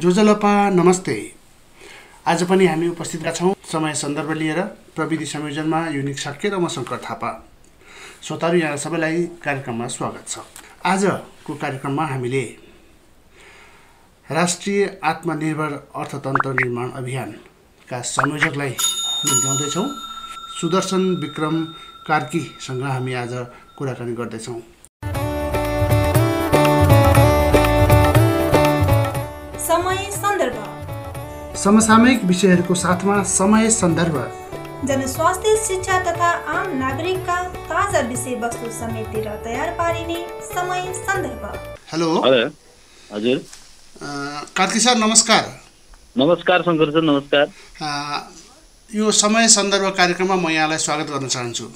जोजलपा नमस्ते। आज पनि हामी उपस्थित छौँ समय सन्दर्भ लिएर। प्रविधि संयोजनमा युनिक साक्य र म शङ्कर थापा। श्रोताहरू, यहाँ सबैलाई कार्यक्रममा स्वागत छ। आजको कार्यक्रममा हामीले राष्ट्रिय आत्मनिर्भर अर्थतन्त्र निर्माण अभियानका संयोजकलाई निम्त्याउँदैछौँ। सुदर्शन विक्रम कार्कीसँग हामी आज कुराकानी गर्दैछौँ। समय सन्दर्भ, समसामयिक विषयहरूको साथमा समय सन्दर्भ, जनस्वास्थ्य, शिक्षा तथा आम नागरिकका ताजा विषयवस्तु समेटेर तयार पारिने समय सन्दर्भ। हेलो। हजुर कार्की सर, नमस्कार। नमस्कार शङ्कर सर, नमस्कार। यो समय सन्दर्भ कार्यक्रममा म यहाँलाई स्वागत गर्न चाहन्छु।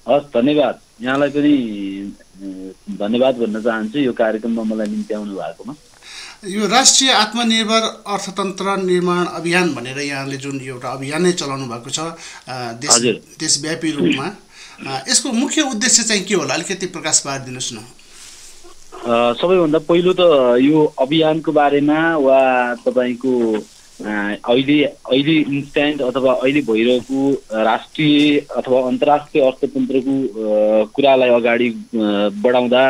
हस्, धन्यवाद। यहाँलाई पनि धन्यवाद भन्न चाहन्छु यो कार्यक्रममा मलाई निम्त्याउनु भएकोमा। यो राष्ट्रिय आत्मनिर्भर अर्थतन्त्र निर्माण अभियान भनेर यहाँले जुन एउटा अभियान नै चलाउनु भएको छ देशव्यापी रूपमा, यसको मुख्य उद्देश्य चाहिँ के होला? अलिकति प्रकाश पारिदिनुहोस् न। सबैभन्दा पहिलो त यो अभियानको बारेमा वा तपाईँको अहिले इन्स्ट्यान्ट अथवा अहिले भइरहेको राष्ट्रिय अथवा अन्तर्राष्ट्रिय अर्थतन्त्रको कुरालाई अगाडि बढाउँदा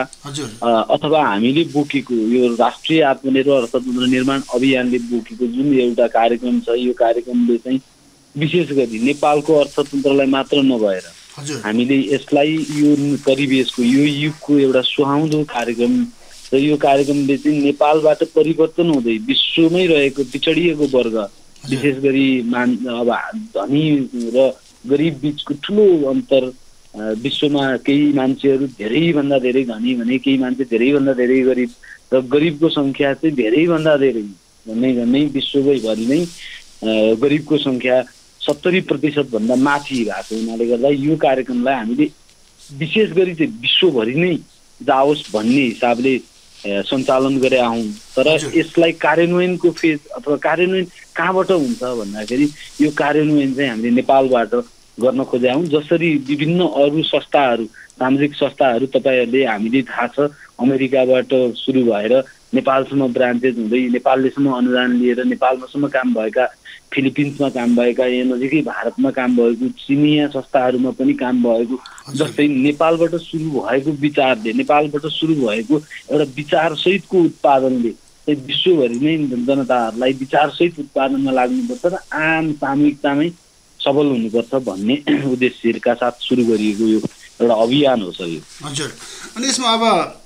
अथवा हामीले बोकेको यो राष्ट्रिय आत्मनिर्भर अर्थतन्त्र निर्माण अभियानले बोकेको जुन एउटा कार्यक्रम छ, यो कार्यक्रमले चाहिँ विशेष गरी नेपालको अर्थतन्त्रलाई मात्र नभएर हामीले यसलाई यो परिवेशको, यो युगको एउटा सुहाउँदो कार्यक्रम र यो कार्यक्रमले चाहिँ नेपालबाट परिवर्तन हुँदै विश्वमै रहेको पिछडिएको वर्ग, विशेष गरी अब धनी र गरिब बिचको ठुलो अन्तर, विश्वमा केही मान्छेहरू धेरैभन्दा धेरै धनी भने केही मान्छे धेरैभन्दा धेरै गरिब र गरिबको सङ्ख्या चाहिँ धेरैभन्दा धेरै झन्डै विश्वभरि नै गरिबको सङ्ख्या 70% भन्दा माथि भएको हुनाले गर्दा यो कार्यक्रमलाई हामीले विशेष गरी चाहिँ विश्वभरि नै जाओस् भन्ने हिसाबले सञ्चालन गरे आउँ। तर यसलाई कार्यान्वयनको फेज अथवा कार्यान्वयन कहाँबाट हुन्छ भन्दाखेरि यो कार्यान्वयन चाहिँ हामीले नेपालबाट गर्न खोजे आउँ। जसरी विभिन्न अरू संस्थाहरू, सामाजिक संस्थाहरू तपाईँहरूले हामीले थाहा छ अमेरिकाबाट सुरु भएर नेपालसम्म ब्रान्चेज हुँदै नेपाललेसम्म अनुदान लिएर नेपालसम्म काम भएका, फिलिपिन्समा काम भएका, यहाँ नजिकै भारतमा काम भएको, चिनिया संस्थाहरूमा पनि काम भएको, जस्तै नेपालबाट सुरु भएको विचारले, नेपालबाट सुरु भएको एउटा विचारसहितको उत्पादनले चाहिँ विश्वभरि नै जनताहरूलाई विचारसहित उत्पादनमा लाग्नुपर्छ र आम सामूहिकतामै सबल हुनुपर्छ भन्ने उद्देश्यका साथ सुरु गरिएको यो एउटा अभियान हो सर यो। हजुर, अनि यसमा अब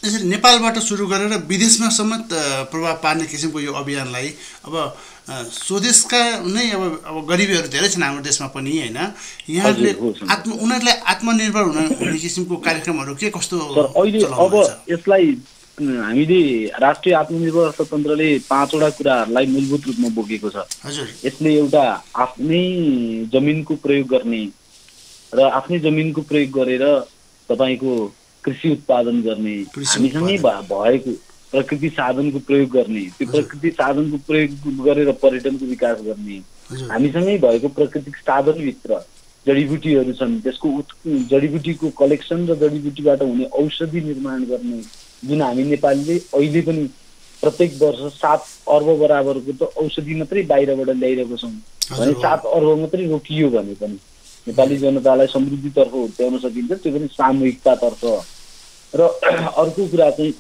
यसरी नेपालबाट सुरु गरेर विदेशमा समेत प्रभाव पार्ने किसिमको यो अभियानलाई अब स्वदेशका नै अब गरिबीहरू धेरै छन् हाम्रो देशमा पनि, होइन? यहाँहरूले उनीहरूलाई आत्मनिर्भर हुने किसिमको कार्यक्रमहरू के कस्तो अहिले अब यसलाई हामीले राष्ट्रिय आत्मनिर्भर अर्थतन्त्रले 5वटा कुराहरूलाई मूलभूत रूपमा बोकेको छ। हजुर, यसले एउटा आफ्नै जमिनको प्रयोग गर्ने र आफ्नै जमिनको प्रयोग गरेर तपाईँको कृषि उत्पादन गर्ने, हामीसँगै भएको प्रकृति साधनको प्रयोग गर्ने, त्यो प्रकृति साधनको प्रयोग गरेर पर्यटनको विकास गर्ने, हामीसँगै भएको प्राकृतिक साधनभित्र जडीबुटीहरू छन् त्यसको जडीबुटीको कलेक्सन र जडीबुटीबाट हुने औषधि निर्माण गर्ने, जुन हामी नेपालीले अहिले पनि प्रत्येक वर्ष 7 अर्ब बराबरको त औषधि मात्रै बाहिरबाट ल्याइरहेको छौँ भने 7 अर्ब मात्रै रोकियो भने पनि नेपाली जनतालाई समृद्धितर्फ हुर्काउन सकिन्छ, त्यो पनि सामूहिकतातर्फ। र अर्को कुरा चाहिँ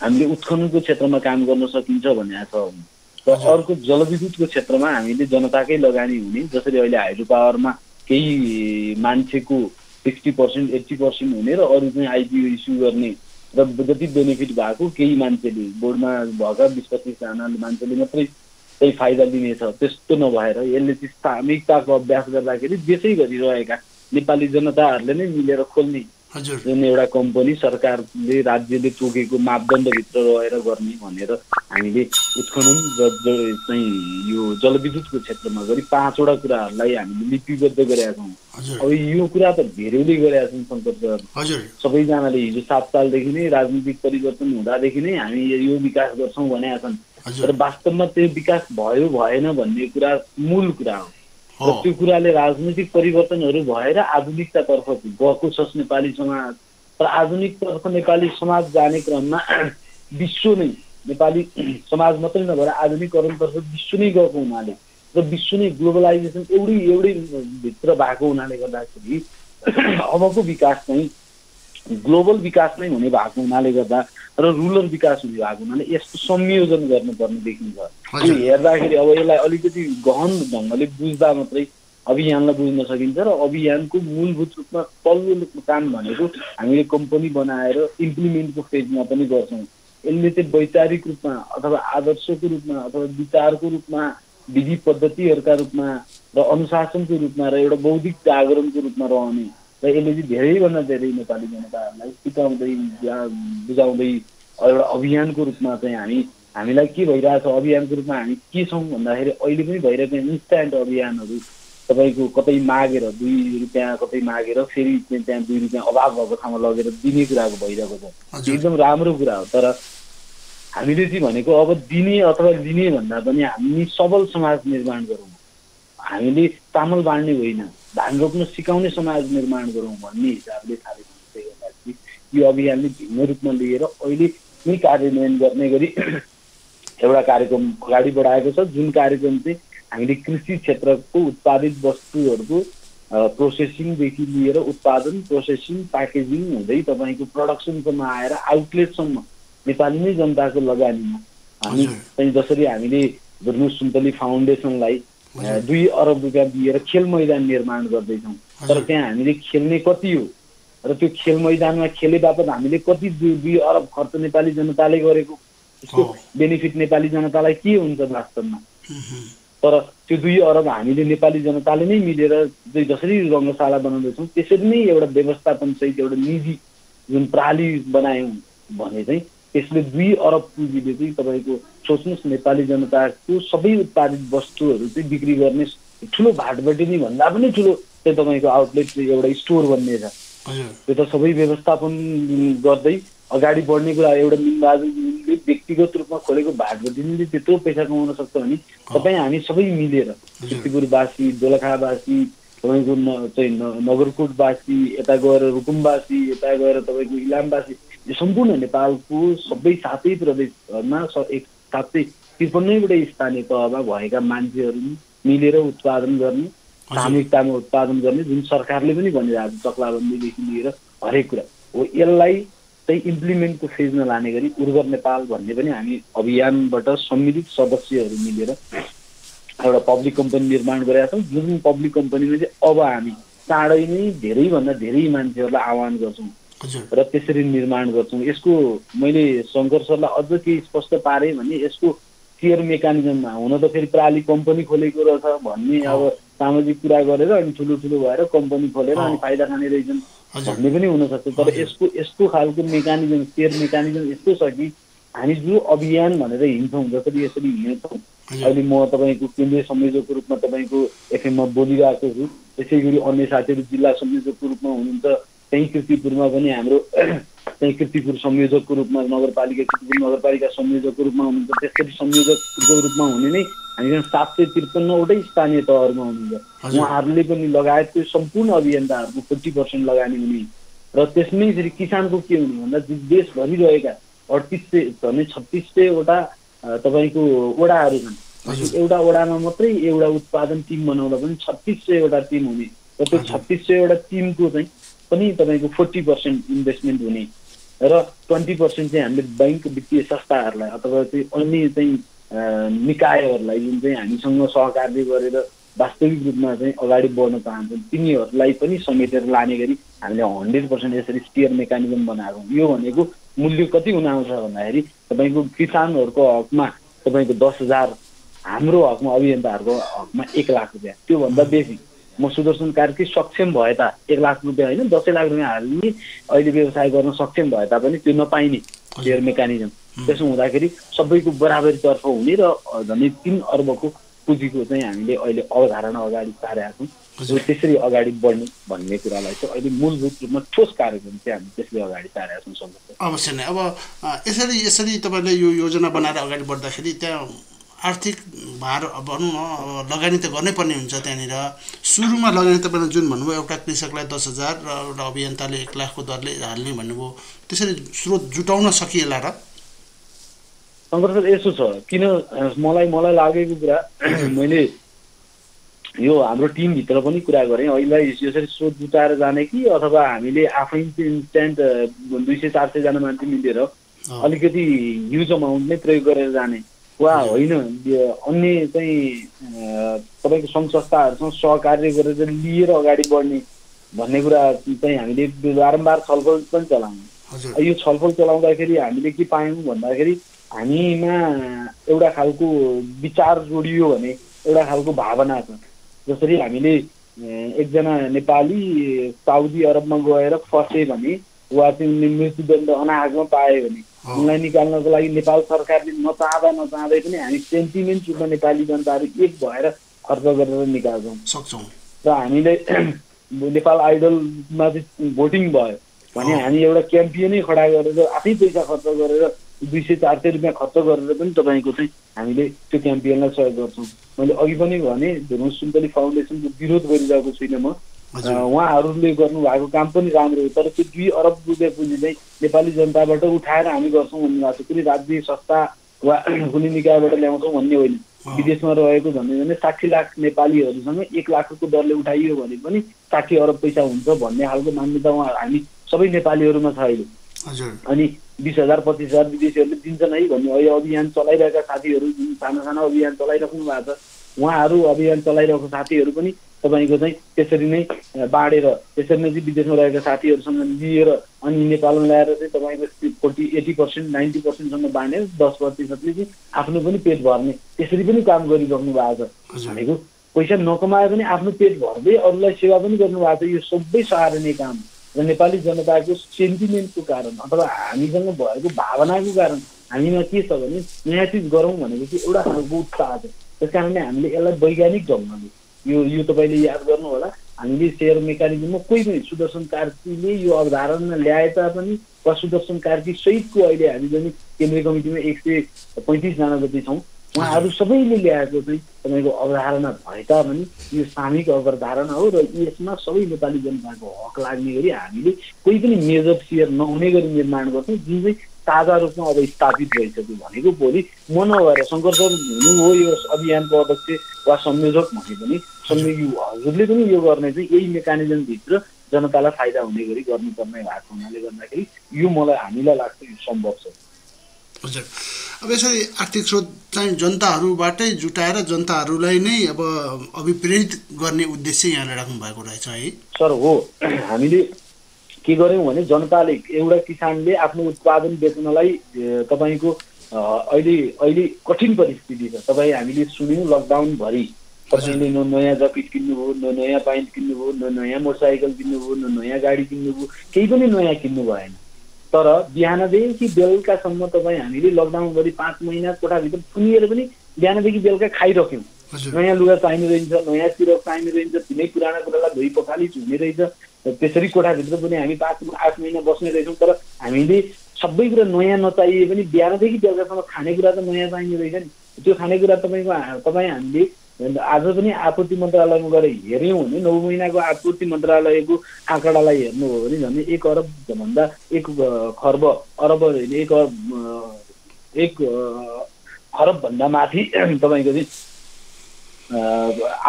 हामीले उत्खननको क्षेत्रमा काम गर्न सकिन्छ भनेको छ। र अर्को जलविद्युतको क्षेत्रमा हामीले जनताकै लगानी हुने, जसरी अहिले हाइड्रो पावरमा केही मान्छेको 60% 80% हुने र अरू चाहिँ आइपिओ इस्यु गर्ने र जति बेनिफिट भएको केही मान्छेले, बोर्डमा भएका 20-25 जना मान्छेले मात्रै त्यही फाइदा लिनेछ, त्यस्तो नभएर यसले चाहिँ सामूहिकताको अभ्यास गर्दाखेरि देशैभरि रहेका नेपाली जनताहरूले नै मिलेर खोल्ने जुन एउटा कम्पनी सरकारले राज्यले तोकेको मापदण्डभित्र रहेर गर्ने भनेर हामीले उत्खनन र चाहिँ यो जलविद्युतको क्षेत्रमा गरी 5वटा कुराहरूलाई हामीले लिपिबद्ध गरेका छौँ। अब यो कुरा त धेरैले गरेका छौँ शङ्कर सर, सबैजनाले हिजो 7 सालदेखि नै राजनीतिक परिवर्तन हुँदादेखि नै हामी यो विकास गर्छौँ भनेका छन्, तर वास्तवमा त्यो विकास भयो भएन भन्ने कुरा मूल कुरा हो। र त्यो कुराले राजनीतिक परिवर्तनहरू भएर आधुनिकतातर्फ गएको छ नेपाली समाज। तर आधुनिकतर्फ नेपाली समाज जाने क्रममा विश्व नै नेपाली समाज मात्रै नभएर आधुनिकीकरणतर्फ विश्व नै गएको हुनाले र विश्व नै ग्लोबलाइजेसन एउटै भित्र भएको हुनाले गर्दाखेरि अबको विकास चाहिँ ग्लोबल विकास नै हुने भएको हुनाले गर्दा र रुरल विकास हुने भएको हुनाले यसको संयोजन गर्नुपर्ने देखिन्छ। यो हेर्दाखेरि अब यसलाई अलिकति गहन ढङ्गले बुझ्दा मात्रै अभियानलाई बुझ्न सकिन्छ र अभियानको मूलभूत रूपमा तल्लो काम भनेको हामीले कम्पनी बनाएर इम्प्लिमेन्टको फेजमा पनि गर्छौँ। यसले चाहिँ वैचारिक रूपमा अथवा आदर्शको रूपमा अथवा विचारको रूपमा विधि पद्धतिहरूका रूपमा र अनुशासनको रूपमा र एउटा बौद्धिक जागरणको रूपमा रहने र यसले चाहिँ धेरैभन्दा धेरै नेपाली जनताहरूलाई सिकाउँदै बुझाउँदै एउटा अभियानको रूपमा चाहिँ हामीलाई के भइरहेछ अभियानको रूपमा हामी के छौँ भन्दाखेरि अहिले पनि भइरहेको इन्स्ट्यान्ट अभियानहरू तपाईँको कतै मागेर 2 रुपियाँ कतै मागेर फेरि त्यहाँ 2 रुपियाँ अभाव भएको ठाउँमा लगेर दिने कुराको भइरहेको छ। एकदम राम्रो कुरा हो, तर हामीले चाहिँ भनेको अब दिने अथवा लिने भन्दा पनि हामी सबल समाज निर्माण गरौँ, हामीले चामल बाँड्ने होइन धान रोप्न सिकाउने समाज निर्माण गरौँ भन्ने हिसाबले थालेको गर्दाखेरि यो अभियानले भिन्न रूपमा लिएर अहिले नै कार्यान्वयन गर्ने गरी एउटा कार्यक्रम अगाडि बढाएको छ, जुन कार्यक्रम चाहिँ हामीले कृषि क्षेत्रको उत्पादित वस्तुहरूको प्रोसेसिङदेखि लिएर उत्पादन प्रोसेसिङ प्याकेजिङ हुँदै तपाईँको प्रडक्सनसम्म आएर आउटलेटसम्म नेपाली नै जनताको लगानीमा हामी चाहिँ जसरी हामीले धुर्नु सुन्तली फाउन्डेसनलाई 2 अरब रुपियाँ दिएर खेल मैदान निर्माण गर्दैछौँ, तर त्यहाँ हामीले खेल्ने कति हो र त्यो खेल मैदानमा खेले बापत हामीले कति 2 अरब खर्च नेपाली जनताले गरेको, त्यसको बेनिफिट नेपाली जनतालाई के हुन्छ वास्तवमा। तर त्यो 2 अरब हामीले नेपाली जनताले नै मिलेर जसरी रङ्गशाला बनाउँदैछौँ त्यसरी नै एउटा व्यवस्थापन सहित एउटा निजी जुन प्रणाली बनायौँ भने चाहिँ त्यसले 2 अरब पुँजीले चाहिँ तपाईँको सोच्नुहोस् नेपाली जनताको सबै उत्पादित वस्तुहरू चाहिँ बिक्री गर्ने ठुलो भाटबटी नै भन्दा पनि ठुलो चाहिँ तपाईँको आउटलेट चाहिँ एउटा स्टोर बन्ने छ। त्यो त सबै व्यवस्थापन गर्दै अगाडि बढ्ने कुरा एउटा मिलबाजुले व्यक्तिगत रूपमा खोलेको भाटबटीले त्यत्रो पैसा कमाउन सक्छ भने तपाईँ हामी सबै मिलेर कीर्तिपुरवासी दोलखावासी तपाईँको चाहिँ नगरकोटवासी यता गएर रुकुमवासी यता गएर तपाईँको इलामवासी यो सम्पूर्ण नेपालको सबै 7 प्रदेशमा एक साथै 53वटै स्थानीय तहमा भएका मान्छेहरू मिलेर उत्पादन गर्ने सामूहिकतामा उत्पादन गर्ने जुन सरकारले पनि भनिरहेको छ चक्लाबन्दीदेखि लिएर हरेक कुरा हो, यसलाई चाहिँ इम्प्लिमेन्टको फेजमा लाने गरी उर्वर नेपाल भन्ने पनि हामी अभियानबाट सम्मिलित सदस्यहरू मिलेर एउटा पब्लिक कम्पनी निर्माण गरेका छौँ, जुन पब्लिक कम्पनीमा चाहिँ अब हामी चाँडै नै धेरैभन्दा धेरै मान्छेहरूलाई आह्वान गर्छौँ र त्यसरी निर्माण गर्छौँ। यसको मैले शङ्कर सरलाई अझ केही स्पष्ट पारेँ भने यसको सेयर मेकानिजममा हुन त फेरि प्राली कम्पनी खोलेको रहेछ भन्ने अब सामाजिक कुरा गरेर अनि ठुलो भएर कम्पनी खोलेर अनि फाइदा खाने रहेछन् भन्ने पनि हुनसक्छ, तर यस्तो खालको मेकानिजम सेयर मेकानिजम यस्तो छ कि हामी जो अभियान भनेर हिँड्छौँ जसरी यसरी हिँड्छौँ अहिले म तपाईँको केन्द्रीय संयोजकको रूपमा तपाईँको एफएममा बोलिरहेको छु, त्यसै गरी अन्य साथीहरू जिल्ला संयोजकको रूपमा हुनुहुन्छ, त्यही कीर्तिपुरमा पनि हाम्रो त्यही कीर्तिपुर संयोजकको रूपमा कीर्तिपुर नगरपालिका संयोजकको रूपमा हुनुहुन्छ, त्यसरी संयोजकको रूपमा हुने नै हामीसँग 753वटै स्थानीय तहहरूमा हुनुहुन्छ। उहाँहरूले पनि लगायतको सम्पूर्ण अभियन्ताहरूको 40% लगानी हुने र त्यसमै फेरि किसानको के हुने भन्दा देशभरि रहेका 3600वटा तपाईँको वडाहरू छन्, एउटा वडामा मात्रै एउटा उत्पादन टिम बनाउँदा पनि 3600वटा टिम हुने र त्यो 3600वटा टिमको चाहिँ पनि तपाईँको 40% इन्भेस्टमेन्ट हुने र 20% चाहिँ हामीले बैंक वित्तीय संस्थाहरूलाई अथवा चाहिँ अन्य चाहिँ निकायहरूलाई जुन चाहिँ हामीसँग सहकार्य गरेर वास्तविक रूपमा चाहिँ अगाडि बढ्न चाहन्छन् तिनीहरूलाई पनि समेटेर लाने गरी हामीले 100% यसरी स्टियर मेकानिजम बनाएको। यो भनेको मूल्य कति हुन आउँछ भन्दाखेरि तपाईँको किसानहरूको हकमा तपाईँको 10,000, हाम्रो हकमा अभियन्ताहरूको हकमा 1 लाख रुपियाँ, त्योभन्दा बेसी म सुदर्शन कार्की सक्षम भए ता 1 लाख रुपियाँ होइन 10 लाख रुपियाँ हाल्ने अहिले व्यवसाय गर्न सक्षम भए तापनि त्यो नपाइने सेयर मेकानिजम। त्यसो हुँदाखेरि सबैको बराबरीतर्फ हुने र झन्डै 3 अर्बको पुँजीको चाहिँ हामीले अहिले अवधारणा अगाडि सारेका छौँ, त्यसरी अगाडि बढ्ने भन्ने कुरालाई चाहिँ अहिले मूलभूत रूपमा ठोस कार्यक्रम चाहिँ हामी त्यसले अगाडि सारेका छौँ। अवश्य नै अब यसरी तपाईँले यो योजना बनाएर अगाडि बढ्दाखेरि त्यहाँ आर्थिक भार भनौँ न अब लगानी त गर्नै पर्ने हुन्छ। त्यहाँनिर सुरुमा लगानी तपाईँले जुन भन्नुभयो एउटा कृषकलाई 10,000 र एउटा अभियन्ताले 1 लाखको दरले हाल्ने भन्नुभयो, त्यसरी स्रोत जुटाउन सकिएला र शङ्कर सर यसो छ, किन मलाई लागेको कुरा मैले यो हाम्रो टिमभित्र पनि कुरा गरेँ, अहिलेलाई यसरी स्रोत जुटाएर जाने कि अथवा हामीले आफै इन्स्ट्यान्ट 200-400 जना मान्छे मिलेर अलिकति ह्युज अमाउन्ट नै प्रयोग गरेर जाने वा होइन अन्य चाहिँ तपाईँको सङ्घ संस्थाहरूसँग सहकार्य गरेर लिएर अगाडि बढ्ने भन्ने कुरा चाहिँ हामीले बारम्बार छलफल पनि चलायौँ। यो छलफल चलाउँदाखेरि हामीले के पायौँ भन्दाखेरि हामीमा एउटा खालको विचार जोडियो भने एउटा खालको भावना छ। जसरी हामीले एकजना नेपाली साउदी अरबमा गएर फसे भने वा चाहिँ उनले मृत्युदण्ड अनाहकमा पाए भने उनलाई निकाल्नको लागि नेपाल सरकारले नचाहँदै पनि हामी सेन्टिमेन्ट रूपमा नेपाली जनताहरू एक भएर खर्च गरेर निकाल्छौँ सक्छौँ। र हामीले नेपाल आइडलमा चाहिँ भोटिङ भयो भने हामी एउटा क्याम्पियनै खडा गरेर आफै पैसा खर्च गरेर 200-400 रुपियाँ खर्च गरेर पनि तपाईँको चाहिँ हामीले त्यो क्याम्पियनलाई सहयोग गर्छौँ। मैले अघि पनि भने धुर्मुस सुन्तली फाउन्डेसनको विरोध गरिरहेको छुइनँ म, उहाँहरूले गर्नुभएको काम पनि राम्रो हो, तर त्यो 2 अरब रुपियाँ पुँजी चाहिँ नेपाली जनताबाट उठाएर हामी गर्छौँ भन्ने भएको छ। कुनै राज्य संस्था वा कुनै निकायबाट ल्याउँछौँ भन्ने होइन। विदेशमा रहेको भने 60 लाख नेपालीहरूसँग 1 लाखको दरले उठाइयो भने पनि 60 अरब पैसा हुन्छ भन्ने खालको मान्यता हामी सबै नेपालीहरूमा छ अहिले। अनि 20,000 25,000 विदेशीहरूले दिन्छन् है भन्ने अहिले अभियान चलाइरहेका साथीहरू जुन साना अभियान चलाइराख्नु भएको छ, उहाँहरू अभियान चलाइरहेको साथीहरू पनि तपाईँको चाहिँ त्यसरी नै बाँडेर त्यसरी नै चाहिँ विदेशमा रहेका साथीहरूसँग लिएर अनि नेपालमा ल्याएर चाहिँ तपाईँको 80% 90%सम्म बाँडेर 10%ले चाहिँ आफ्नो पनि पेट भर्ने त्यसरी पनि काम गरिराख्नु भएको छ। भनेको पैसा नकमाए पनि आफ्नो पेट भर्दै अरूलाई सेवा पनि गर्नुभएको छ। यो सबै सराहनीय काम र नेपाली जनताको सेन्टिमेन्टको कारण अथवा हामीसँग भएको भावनाको कारण हामीमा के छ भने नयाँ चिज गरौँ भनेपछि एउटा खालको उत्साह छ। त्यस कारणले हामीले यसलाई वैज्ञानिक ढङ्गले यो तपाईँले याद गर्नु होला, हामीले सेयर मेकानिजममा कोही पनि सुदर्शन कार्कीले यो अवधारणा ल्याए तापनि वा सुदर्शन कार्की सहितको अहिले हामी पनि केन्द्रीय कमिटीमा 135 जना जति छौँ, उहाँहरू सबैले ल्याएको चाहिँ तपाईँको अवधारणा भए तापनि यो सामूहिक अवधारणा हो र यसमा सबै नेपाली जनताको हक लाग्ने गरी हामीले कोही पनि मेजर सेयर नहुने गरी निर्माण गर्छौँ, जुन चाहिँ ताजा रूपमा अब स्थापित भइसक्यो। भनेको भोलि म नभएर शङ्कर सर हुनु हो यो अभियानको अध्यक्ष वा संयोजक भने पनि हजुरले पनि यो गर्ने चाहिँ यही मेकानिजमभित्र जनतालाई फाइदा हुने गरी गर्नुपर्ने भएको हुनाले गर्दाखेरि यो मलाई हामीलाई लाग्छ यो सम्भव छ। हजुर, अब यसरी आर्थिक स्रोत चाहिँ जनताहरूबाटै जुटाएर जनताहरूलाई नै अब अभिप्रेरित गर्ने उद्देश्य यहाँले राख्नु भएको रहेछ है सर? हो, हामीले के गर्यौँ भने जनताले एउटा किसानले आफ्नो उत्पादन बेच्नलाई तपाईँको अहिले कठिन परिस्थिति छ। तपाईँ हामीले सुन्यौँ लकडाउनभरि तपाईँले न नयाँ जकेट किन्नुभयो, न नयाँ प्यान्ट किन्नुभयो, न नयाँ मोटरसाइकल किन्नुभयो, न नयाँ गाडी किन्नुभयो, केही पनि नयाँ किन्नु भएन। तर बिहानदेखि बेलुकासम्म तपाईँ हामीले लकडाउनभरि 5 महिना कोठाभित्र थुनिएर पनि बिहानदेखि बेलुका खाइरह्यौँ। नयाँ लुगा चाहिने रहेछ, नयाँ सिरक चाहिने रहेछ, तिनै पुराना कुरालाई धोइ पखाली छुने रहेछ। त्यसरी कोठाभित्र पनि हामी 5-8 महिना बस्ने रहेछौँ। तर हामीले सबै कुरा नयाँ नचाहिए पनि बिहानदेखि बेलुकासम्म खानेकुरा त नयाँ चाहिने रहेछ नि। त्यो खानेकुरा तपाईँ हामीले आज पनि आपूर्ति मन्त्रालयमा गएर हेऱ्यौँ भने 9 महिनाको आपूर्ति मन्त्रालयको आँकडालाई हेर्नु हो भने झन् 1 अरब भन्दा 1 खर्ब अरब होइन 1 खरब भन्दा माथि तपाईँको चाहिँ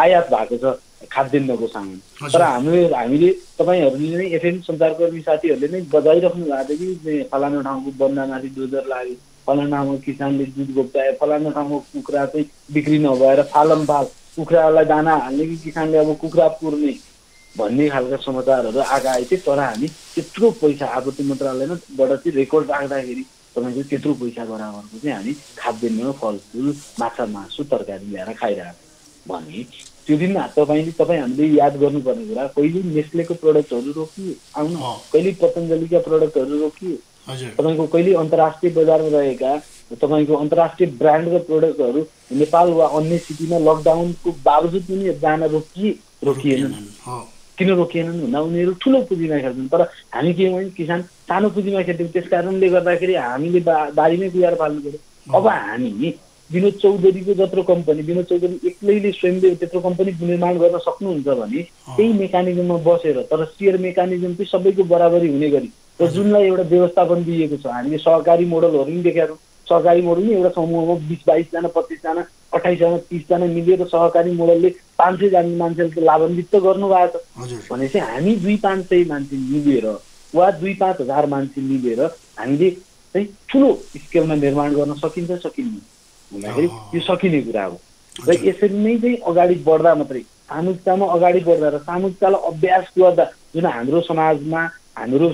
आयात भएको छ खाद्यान्नको सामान। तर हामीले तपाईँहरूले नै एफएम सञ्चारकर्मी साथीहरूले नै बजाइराख्नु भएको थियो कि फलाना ठाउँको बन्दामाथि डोजर लाग्यो, फलाना ठाउँमा किसानले दुध गोप्टायो, फलाना ठाउँमा कुखुरा चाहिँ बिक्री नभएर फालमफाल कुखुरालाई दाना हाल्ने कि किसानले अब कुखुरा पुर्ने भन्ने खालका समाचारहरू आएका थिए। तर हामी त्यत्रो पैसा आपूर्ति मन्त्रालयबाट चाहिँ रेकर्ड राख्दाखेरि तपाईँको त्यत्रो पैसा बराबरको चाहिँ हामी खाद्यान्न फलफुल माछा मासु तरकारी ल्याएर खाइरहेको भने त्यो दिन तपाईँ हामीले याद गर्नुपर्ने कुरा कहिले नेस्लेको प्रडक्टहरू रोकियो आउनु, कहिले पतञ्जलीका प्रडक्टहरू रोकियो, तपाईँको कहिले अन्तर्राष्ट्रिय बजारमा रहेका तपाईँको अन्तर्राष्ट्रिय ब्रान्डका प्रडक्टहरू नेपाल वा अन्य सिटीमा लकडाउनको बावजुद पनि जान रोकिएनन्। किन रोकिएनन् भन्दा उनीहरू ठुलो पुँजीमा खेल्छन्। तर हामी के भने किसान सानो पुँजीमा खेल्थ्यौँ, त्यस कारणले गर्दाखेरि हामीले बारीमै कुदाएर फाल्नु पऱ्यो। अब हामी विनोद चौधरीको जत्रो कम्पनी, विनोद चौधरी एक्लैले स्वयंले त्यत्रो कम्पनी निर्माण गर्न सक्नुहुन्छ भने त्यही मेकानिजममा बसेर, तर सेयर मेकानिजम चाहिँ सबैको बराबरी हुने गरी र जुनलाई एउटा व्यवस्थापन दिएको छ। हामीले सहकारी मोडलहरू पनि देखाएछौँ। सहकारी मोडल नि एउटा समूहमा 20-22 जना 25 जना 28 जना 30 जना मिलेर सहकारी मोडलले 500 जना मान्छेलाई लाभान्वित गर्नु भएको छ भनेपछि हामी 2-500 मान्छे मिलेर वा 2-5 हजार मान्छे मिलेर हामीले चाहिँ ठुलो स्केलमा निर्माण गर्न सकिन्छ सकिन्न भन्दाखेरि यो सकिने कुरा हो र यसरी नै चाहिँ अगाडि बढ्दा मात्रै सामूहिकतामा अगाडि बढ्दा र सामूहिकतालाई अभ्यास गर्दा जुन हाम्रो समाजमा हाम्रो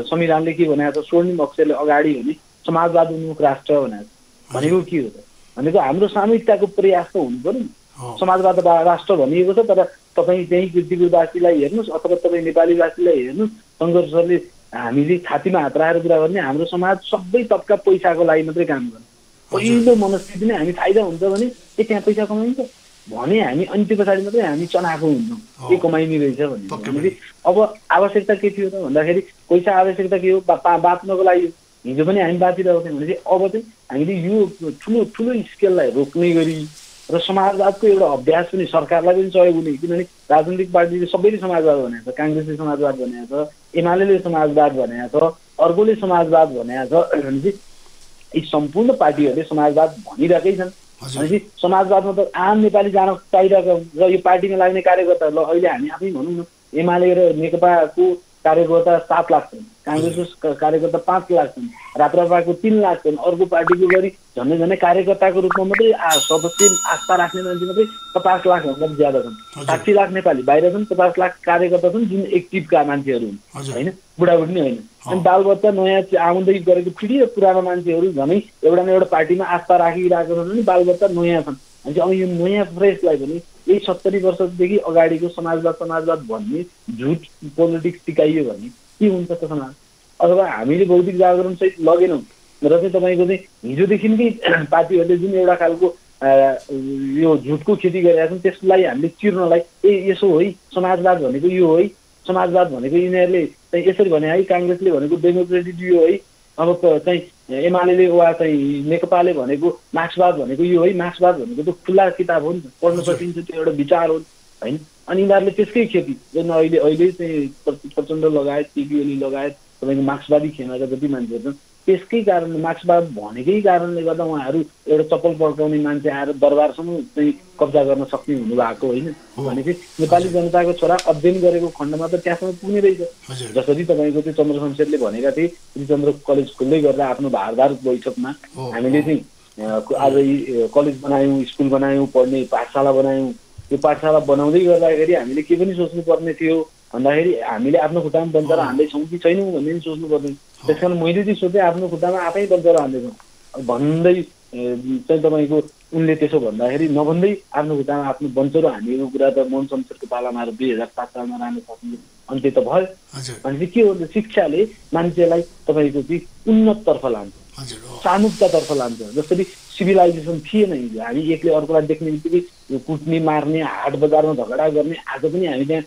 संविधानले के भनेको छ स्वर्णिम अक्षरले अगाडि हुने समाजवाद उन्मुख राष्ट्र भनेको के हो त भनेको हाम्रो सामूहिकताको प्रयास त हुनु पर्यो नि समाजवाद राष्ट्र भनिएको छ तर तपाईँ त्यही कीर्तिपुरवासीलाई हेर्नुहोस् अथवा तपाईँ नेपालीवासीलाई हेर्नुहोस् सङ्घर्षले हामीले छातीमा हात राखेर कुरा गर्ने हाम्रो समाज सबै तबका पैसाको लागि मात्रै काम गर्ने पहिलो मनस्थिति नै हामी फाइदा हुन्छ भने त्यहाँ पैसा कमाइन्छ भने हामी अनि त्यो पछाडि मात्रै हामी चनाएको हुन्छौँ के कमाइने रहेछ भने अब आवश्यकता के थियो त भन्दाखेरि पैसा आवश्यकता के हो बाँच्नको लागि हिजो पनि हामी बाँचिरहेको थियौँ भनेपछि अब चाहिँ हामीले यो ठुलो ठुलो स्केललाई रोक्ने गरी र समाजवादको एउटा अभ्यास पनि सरकारलाई पनि सहयोग हुने किनभने राजनीतिक पार्टीले सबैले समाजवाद भनेको छ काङ्ग्रेसले समाजवाद भनेको छ एमाले समाजवाद भनेको छ अर्कोले समाजवाद भनेको छ भनेपछि यी सम्पूर्ण पार्टीहरूले समाजवाद भनिरहेकै छन् भनेपछि समाजवादमा त आम नेपाली जान चाहिरहेको र यो पार्टीमा लाग्ने कार्यकर्ता ल अहिले हामी आफै भनौँ न एमाले र नेकपाको कार्यकर्ता 7 लाख छन् काङ्ग्रेसको कार्यकर्ता 5 लाख छन् राप्रपाको 3 लाख छन् अर्को पार्टीको गरी झन्डै झन्डै कार्यकर्ताको रूपमा मात्रै सदस्य आस्था राख्ने मान्छे मात्रै 50 लाखभन्दा ज्यादा छन् 60 लाख नेपाली बाहिर छन् 50 लाख कार्यकर्ता छन् जुन एक्टिभका मान्छेहरू हुन् होइन बुढाबुढी नै होइन अनि बालबच्चा नयाँ आउँदै गरेको पिँढी र पुरानो मान्छेहरू झनै एउटा न एउटा पार्टीमा आस्था राखिरहेको छन् भने बालबच्चा नयाँ छन् भनेपछि अब यो नयाँ फ्रेसलाई पनि यही 70 वर्षदेखि अगाडिको समाजवाद भन्ने झुट पोलिटिक्स सिकाइयो भने के हुन्छ त समाज अथवा हामीले बौद्धिक जागरण सहित लगेनौँ र चाहिँ तपाईँको चाहिँ हिजोदेखिकै पार्टीहरूले जुन एउटा खालको यो झुटको खेती गरिरहेका छन् त्यसलाई हामीले चिर्नलाई यसो है समाजवाद भनेको यो है समाजवाद भनेको यिनीहरूले चाहिँ यसरी भने है काङ्ग्रेसले भनेको डेमोक्रेटिक यो है अब चाहिँ एमाले वा चाहिँ नेकपाले भनेको मार्क्सवाद भनेको यो है मार्क्सवाद भनेको त खुल्ला किताब हो नि त पढ्न सकिन्छ त्यो एउटा विचार हो होइन अनि यिनीहरूले त्यसकै खेती जुन अहिले चाहिँ प्रचण्ड लगायत केपी ओली लगायत तपाईँको मार्क्सवादी खेमाका जति मान्छेहरू छन् त्यसकै कारणले मार्क्सवाद भनेकै कारणले गर्दा उहाँहरू एउटा चप्पल पड्काउने मान्छे आएर दरबारसम्म चाहिँ कब्जा गर्न सक्ने हुनुभएको होइन भनेपछि नेपाली जनताको छोरा अध्ययन गरेको खण्डमा त त्यहाँसम्म पुग्ने रहेछ जसरी तपाईँको त्यो चन्द्र शमशेरले भनेका थिए श्रीचन्द्र कलेज खुल्दै गर्दा आफ्नो भारदार बैठकमा हामीले चाहिँ आज कलेज बनायौँ स्कुल बनायौँ पढ्ने पाठशाला बनायौँ त्यो पाठशाला बनाउँदै गर्दाखेरि हामीले के पनि सोच्नु पर्ने थियो भन्दाखेरि हामीले आफ्नो खुट्टामा बन्चर हान्दैछौँ कि छैनौँ भन्ने पनि सोच्नु पर्ने त्यस कारण मैले चाहिँ सोचेँ आफ्नो खुट्टामा आफै बन्चर हान्दैछौँ भन्दै चाहिँ तपाईँको उनले त्यसो भन्दाखेरि नभन्दै आफ्नो खुट्टामा आफ्नो बन्चरो हानिएको कुरा त मोहन शमशेरको पालामा 2007 सालमा राम्रो सकियो अन्त्य त भयो भनेपछि के हो शिक्षाले मान्छेलाई तपाईँको चाहिँ उन्नततर्फ लान्छ सानुकतातर्फ लान्छ जसरी सिभिलाइजेसन थिएन हिजो हामी एकले अर्कोलाई देख्ने बित्तिकै कुट्ने मार्ने हाट बजारमा झगडा गर्ने आज पनि हामी त्यहाँ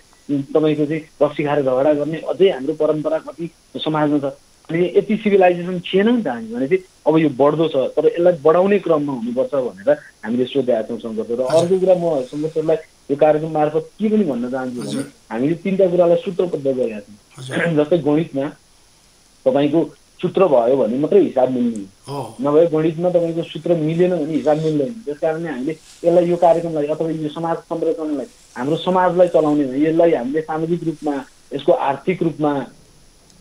तपाईँको चाहिँ रक्सी खाएर झगडा गर्ने अझै हाम्रो परम्परा कति समाजमा छ अनि यति सिभिलाइजेसन थिएन नि त हामी भनेपछि अब यो बढ्दो छ तर यसलाई बढाउने क्रममा हुनुपर्छ भनेर हामीले सोधेका छौँ सङ्घर्ष र अर्को कुरा म सङ्घर्षलाई यो कार्यक्रम मार्फत के पनि भन्न चाहन्छु भने हामीले 3टा कुरालाई सूत्रबद्ध गरेका छौँ जस्तै गणितमा तपाईँको सूत्र भयो भने मात्रै हिसाब मिल्ने नभए गणितमा तपाईँको सूत्र मिलेन भने हिसाब मिल्दैन त्यस कारणले हामीले यसलाई यो कार्यक्रमलाई अथवा यो समाज संरचनालाई हाम्रो समाजलाई चलाउने यसलाई हामीले सामाजिक रूपमा यसको आर्थिक रूपमा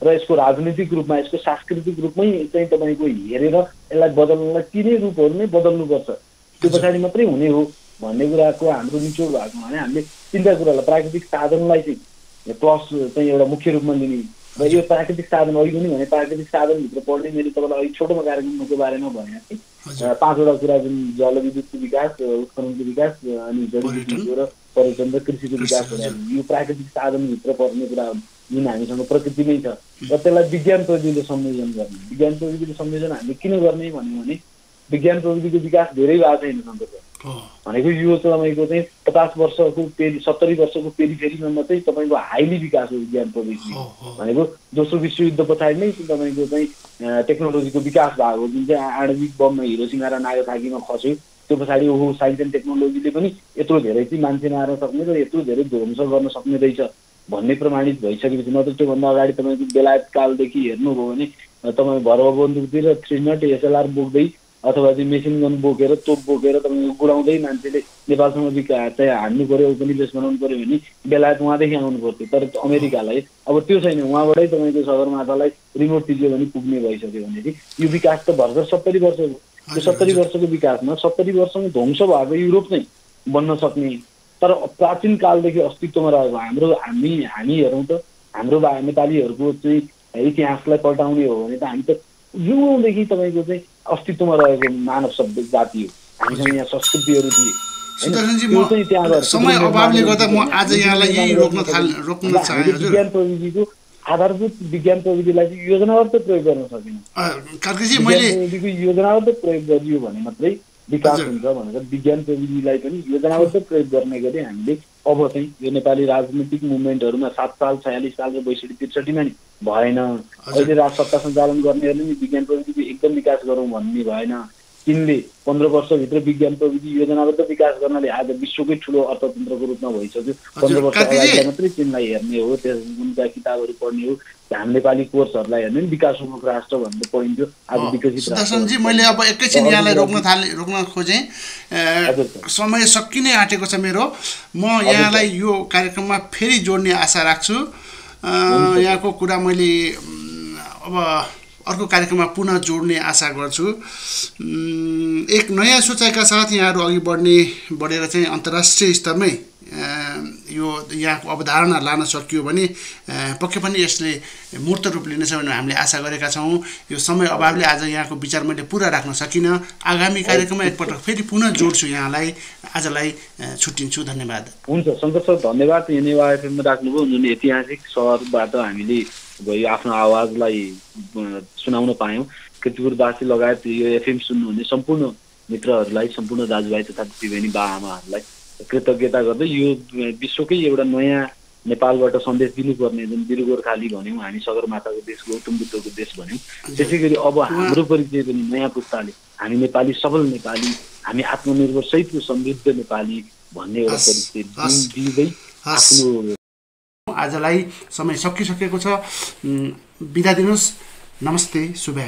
र यसको राजनीतिक रूपमा यसको सांस्कृतिक रूपमै चाहिँ तपाईँको हेरेर यसलाई बदल्नलाई तिनै रूपहरू नै बदल्नुपर्छ त्यो पछाडि मात्रै हुने हो भन्ने कुराको हाम्रो निचोड भएको भने हामीले 3टा कुरालाई प्राकृतिक साधनलाई चाहिँ प्लस चाहिँ एउटा मुख्य रूपमा लिने र यो प्राकृतिक साधन अघि पनि भने प्राकृतिक साधनभित्र पढ्ने मैले तपाईँलाई अघि छोटोमा कार्यक्रमको बारेमा भनेको थिएँ 5वटा कुरा जुन जलविद्युतको विकास उत्खननको विकास अनि जडीबुटीको र पर्यटन र कृषिको विकास यो प्राकृतिक साधनभित्र पर्ने कुरा जुन हामीसँग प्रकृतिमै छ र त्यसलाई विज्ञान प्रविधिले संयोजन गर्ने विज्ञान प्रविधिले संयोजन हामीले किन गर्ने भन्यो भने विज्ञान प्रविधिको विकास धेरै भएको छैन सन्दर्भ भनेको यो तपाईँको चाहिँ 50 वर्षको 70 वर्षको पेरिफेरीमा मात्रै तपाईँको हाइली विकास हो विज्ञान प्रविधि भनेको दोस्रो विश्वयुद्ध पछाडि नै तपाईँको चाहिँ टेक्नोलोजीको विकास भएको हो जुन चाहिँ आणविक बममा हिरोसिमा र नागासाकीमा खस्यो त्यो पछाडि ओहो साइन्स एन्ड टेक्नोलोजीले पनि यत्रो धेरै चाहिँ मान्छे मार्न सक्ने र यत्रो धेरै ध्वंस गर्न सक्ने रहेछ भन्ने प्रमाणित भइसकेपछि नत्र त्योभन्दा अगाडि तपाईँको बेलायत कालदेखि हेर्नुभयो भने तपाईँ भर्व बन्दुकतिर 3 नट एसएलआर बोक्दै अथवा चाहिँ मेसिन गन बोकेर तोप बोकेर तपाईँको गुडाउँदै मान्छेले नेपालसँग चाहिँ हान्नु पर्यो उपनिवेश बनाउनु पर्यो भने बेलायत उहाँदेखि आउनु पर्थ्यो। तर अमेरिकालाई अब त्यो छैन, उहाँबाटै तपाईँको सगरमाथालाई रिमोट तिज्यो भने पुग्ने भइसक्यो भनेदेखि यो विकास त भर्खर 70 वर्ष हो। त्यो 70 वर्षको विकासमा 70 वर्षमा ध्वंस भएको युरोप चाहिँ बन्न सक्ने, तर प्राचीन कालदेखि अस्तित्वमा रहेको हामी हेरौँ त हाम्रो नेपालीहरूको चाहिँ इतिहासलाई पल्टाउने हो भने त हामी त युगौँदेखि तपाईँको चाहिँ अस्तित्वमा रहेको मानव सभ्य जाति हो। हामीसँग यहाँ संस्कृतिहरू थिए। समय अभावले गर्दा म आज यहाँलाई यही रोक्न चाहे हजुर। विज्ञान प्रविधिको आधारभूत विज्ञान प्रविधिलाई चाहिँ योजनाबद्ध प्रयोग गर्न सकिन्छ। कार्कीजी मैले प्रविधिको योजनाबद्ध प्रयोग गरियो भने मात्रै विकास हुन्छ भनेर विज्ञान प्रविधिलाई पनि योजनाबद्ध प्रयोग गर्ने गरी हामीले अब चाहिँ यो नेपाली राजनीतिक मुभमेन्टहरूमा 7 साल 46 साल र 62-63 मा नि भएन। अहिले राज सत्ता सञ्चालन गर्नेहरूले नि विज्ञान प्रविधिको एकदम विकास गरौँ भन्ने भएन। तिनले 15 वर्षभित्र विज्ञान प्रविधि योजनाबद्ध विकास गर्नाले आज विश्वकै ठुलो अर्थतन्त्रको रूपमा भइसक्यो। 15 वर्ष अगाडि मात्रै चीनलाई हेर्ने हो, उनका किताबहरू पढ्ने हो, हामी नेपाली कोर्सहरूलाई हेर्ने विकासोन्मुख राष्ट्र भनेर पढिन्थ्यो। आज विकसित राष्ट्रजी मैले अब एकैछिन यहाँलाई रोक्न खोजेँ, समय सकिनै आँटेको छ मेरो। म यहाँलाई यो कार्यक्रममा फेरि जोड्ने आशा राख्छु। यहाँको कुरा मैले अब अर्को कार्यक्रममा पुनः जोड्ने आशा गर्छु। एक नयाँ सोचाइका साथ यहाँहरू अघि बढेर चाहिँ अन्तर्राष्ट्रिय स्तरमै यो यहाँको अवधारणा लान सकियो भने पक्कै पनि यसले मूर्त रूप लिनेछ भनेर हामीले आशा गरेका छौँ। यो समय अभावले आज यहाँको विचार मैले पुरा राख्न सकिनँ। आगामी कार्यक्रममा एकपटक फेरि पुनः जोड्छु यहाँलाई। आजलाई छुट्टिन्छु, धन्यवाद। हुन्छ शङ्कर सर, धन्यवाद। यो नेवा एफएममा राख्नुभयो, जुन ऐतिहासिक सहरबाट हामीले यो आफ्नो आवाजलाई सुनाउन पायौँ। किर्तिपुरवासी लगायत यो एफएम सुन्नुहुने सम्पूर्ण मित्रहरूलाई, सम्पूर्ण दाजुभाइ तथा दिदीबहिनी बा-आमाहरूलाई कृतज्ञता गर्दै यो विश्वकै एउटा नयाँ नेपालबाट सन्देश दिनुपर्ने, जुन वीर गोर्खाली भन्यौँ हामी, सगरमाथाको देश, गौतम बुद्धको देश भन्यौँ, त्यसै गरी अब हाम्रो परिचय पनि नयाँ पुस्ताले हामी नेपाली, सबल नेपाली, हामी आत्मनिर्भर सहितको समृद्ध नेपाली भन्ने एउटा परिचय दिँदै आफ्नो आजलाई समय सकिसकेको छ। बिदा दिनुहोस्। नमस्ते, शुभ।